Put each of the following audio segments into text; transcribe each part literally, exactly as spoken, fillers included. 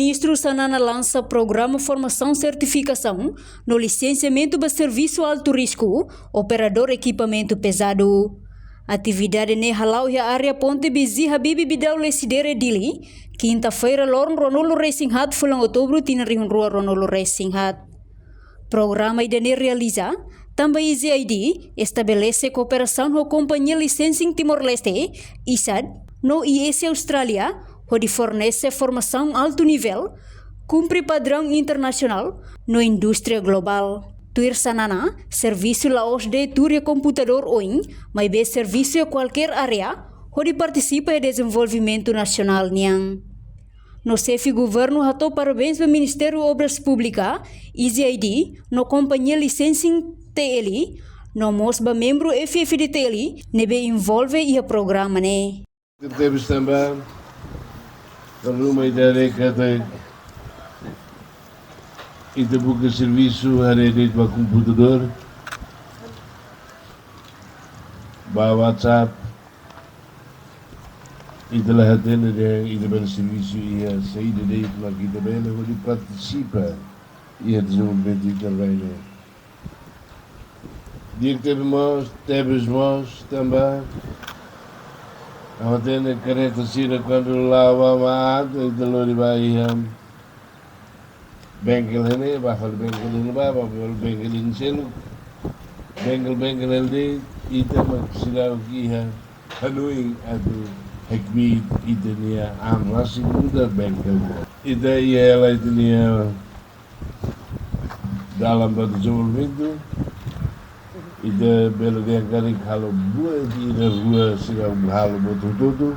Ministru Xanana lansa programa formasaun, sertifikasaun no lisensiamentu ba servisu altu risku, operadór ekipamentu pezadu. Atividade ne'e hala'o iha área Ponte Bezi Habibie Bidau Lecidere, Dili, kinta-feira, loron ruanulu resin haat fulan Outubru tinan rihun rua ruanulu resin haat. Programa ida-ne'e realiza tanba I Z I D estabelese kooperasaun ho kompañia Licensing Timor-Leste, ISAT, no I S Austrália, hodi fornese formasaun altu nivel, kumpre padraun internasionál no indústria globál. Tuir Xanana, servisu la'ós de'it tuur iha komputadór oin, maibé servisu iha kualkér área, hodi partisipa iha dezenvolvimentu nasionál nian. No xefe governu hato'o parabéns ba Ministériu Obras Públikas, I Z I D, no kompañia Licensing T L, no mós ba membru F F D T L ne'ebé envolve iha programa ne'e. Tebes tanba, karuma ita haree katak ita buka servisu haree de'it ba komputadór, ba WhatsApp, ita la hatene dehan ita bele servisu iha saida de'it, mak ita bele hodi partisipa iha dezenvolvimentu ita-nia rai ne'e. Di'ak tebes mós, tebes mós tanba ha'u hatene karreta sira kuandu la'o ba mak ita lori ba iha bengkel ne'e, ba fali bengkel ne'e ba, ba fali bengkel ne'e seluk. Bengkel-bengkel ne'e de'it, ita mak seidauk iha hanoin atu hakbiit ita-nia an rasik nu'udar bengkel. Ita iha hela ita-nia dalan ba dezenvolvimentu. Ita bele dehan karik halo buat ida rua sira halo buat hotu-hotu.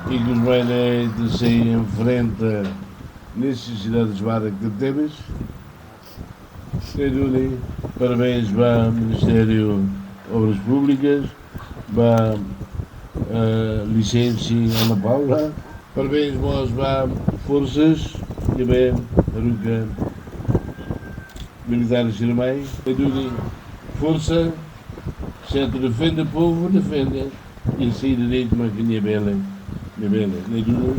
Ikus mai ne'e ita sei enfrenta nesesidades barak tebetebes. Ne'e duni, parabéns ba Ministériu Obras Públikas, ba, eh, Licensing Ana Paula. Parabéns mós ba forsas ne'ebé haruka militár sira mai. Ne'e duni, forsa, se atu defende povu, defende. I se direitu mak nia bele, nia bele. Ne'e duni,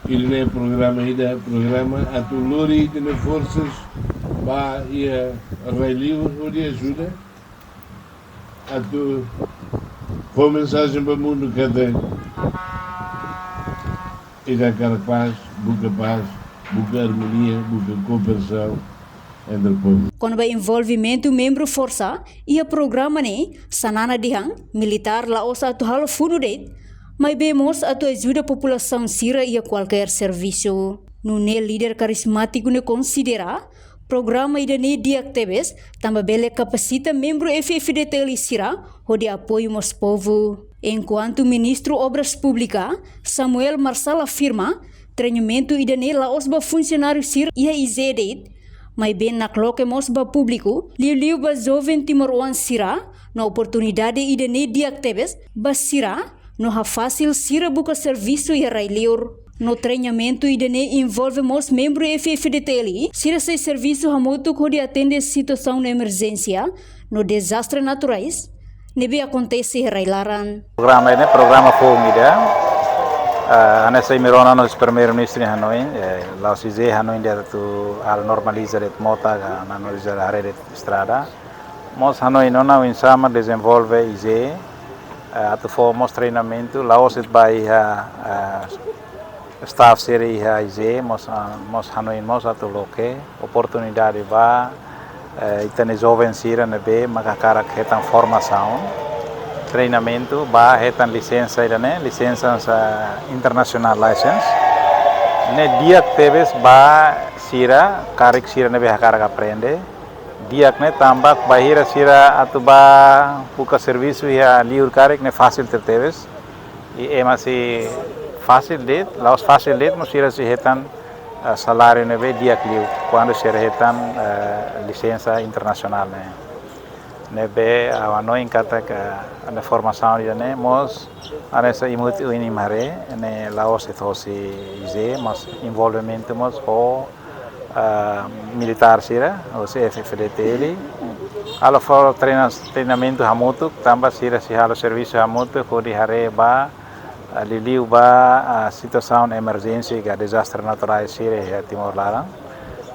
ida-ne'e programa ida, programa atu lori ita-nia forsas ba iha rai-li'ur hodi ajuda atu fó mensajen ba mundu katak ita hakarak pás, buka pás, buka armonia, buka kooperasaun entre povu. Kona-ba envolvimentu membru forsa iha programa ne'e, Xanana dehan militár la'ós atu halo funu de'it, maibé mós atu ajuda populasaun sira iha kualkér servisu. Nune'e líder karizmátiku ne'e konsidera programa ida-ne'e di'ak tebes, tanba bele kapasita membru F F D T L sira hodi apoiu mós povu. Enkuantu Ministru Obras Públikas, Samuel Marçal afirma, treinamentu ida-ne'e la'ós ba funsionáriu sira iha I Z de'it, maibé nakloke mós ba públiku, liuliu ba joven timoroan sira, no oportunidade ida-ne'e di'ak tebes ba sira, no hafasil sira buka servisu iha rai-li'ur. No treinamentu ida-ne'e envolve mós membru F F D T L sira sei servisu hamutuk hodi atende situasaun emerjénsia no dezastre naturais ne'ebé akontese iha rai-laran. Programa ne'e programa foun ida. Eh, hanesan imi rona, no Primeiru-Ministru hanoin, eh, la'ós I Z hanoin de'it atu halo normaliza de'it mota, ka normaliza haree de'it estrada. Mós hanoin ona oinsá mak dezenvolve I Z, eh, atu fó mós treinamentu, la'ós de'it ba iha, eh, staff sira iha I Z, mós, ah, mós hanoin mós atu loke oportunidade ba, eh, ita-nia joven sira ne'ebé mak hakarak hetan formasaun, treinamentu, ba hetan lisensa ida-ne'e, lisensa, ah, international license. Ne'e di'ak tebes ba sira, karik sira ne'ebé hakarak aprende. Di'ak ne'e tanba bainhira sira atu ba buka servisu iha li'ur karik ne'e fasil tebetebes. I ema sei fasil de'it, la'ós fasil de'it, maibé sira sei hetan, eh, saláriu ne'ebé di'ak liu, kuandu sira hetan, eh, lisensa internasionál ne'e. Ne'ebé ha'u hanoin katak, eh, ne'e formasaun ida-ne'e mós, hanesan imi hotu ohin imi haree, ne'e la'ós de'it hosi I Z, mas envolvimentu mós ho ah, militár sira, hosi F F D T L. Halo fó treina-, treinamentu hamutuk, tanba sira sei halo servisu hamutuk, hodi haree ba, Liuliu ba situasaun emerjénsia ka dezastre naturais sira iha Timor laran,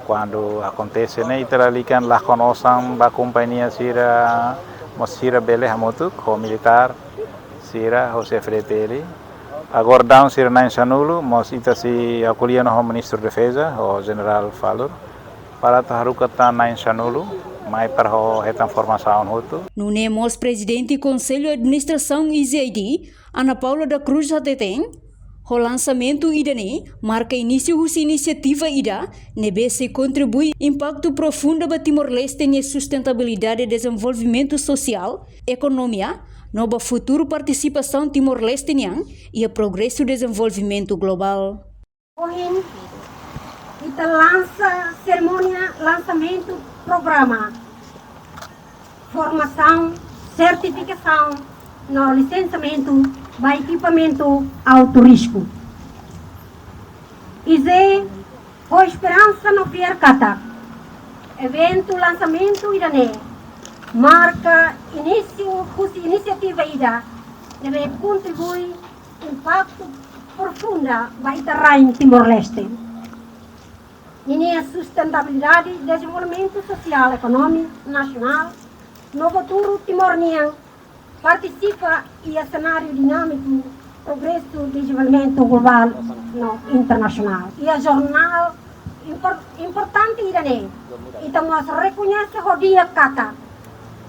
kuandu akontese ne'e, ita lalika lakon osan ba kompañia sira, mós sira bele hamutuk ho militár sira, ho xefe de P L. Agora daudaun sira na'in sanulu, mós ita sei akompaña ho Ministru Defeza, ho Jenerál Falur, para atu haruka tan na'in sanulu mai para hetan formasaun hotu. Nune'e mós Prezidente Konsellu Administrasaun I Z I D, Ana Paula da Cruz hateten, ho lansamentu ida-ne'e marka inísiu husi inisiativa ida ne'ebé sei kontribui impaktu profundu ba Timor-Leste nia sustentabilidade, dezenvolvimentu sosiál, ekonomia, no ba futuru partisipasaun Timor-Leste nian iha progresu dezenvolvimentu globál. Ohin ita lansa serimónia lansamentu programa formasaun, sertifikasaun no lisensiamentu ba ekipamentu altu risku. I Z I D ho esperansa no fiar katak eventu lansamentu ida-ne'e marka inísiu husi inisiativa ida ne'ebé kontribui impaktu profunda ba ita rain Timor-Leste ninia sustentabilidade, dezenvolvimentu sosiál, ekonomia nasionál no futuru Timor nian partisipa iha senáriu dinámiku progresu dezenvolvimentu globál no internasionál. Iha jornál impor-, importante ida-ne'e, ita mós rekoñese ho di'ak katak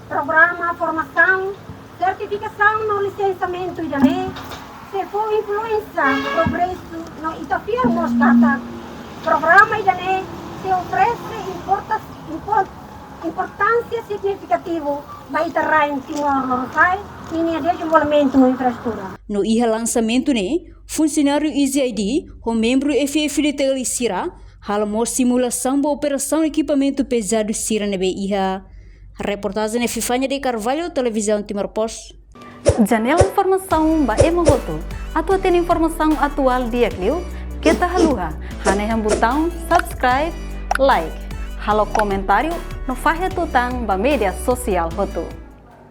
programa formasaun, sertifikasaun no lisensiamentu ida-ne'e sei fó influénsia progresu no ita fiar mós katak programa ida-ne'e sei oferese importa-, impor-, importánsia signifikativu ba ita rain Timor Lorosa'e ninia dezenvolvimentu infraestrutura. No iha lansamentu ne'e, funsionáriu I Z I D ho membru F F D T L sira halo mós simulasaun ba operasaun ekipamentu pezadu sira ne'ebé iha. Reportajen Epifania de Carvalho, Televizaun Timor Post. Janela informasaun ba ema hotu. Atu hatene informasaun atuál di'ak liu, keta haluha hanehan butaun subscribe, like, halo komentáriu no fahe tutan ba média sosiál hotu.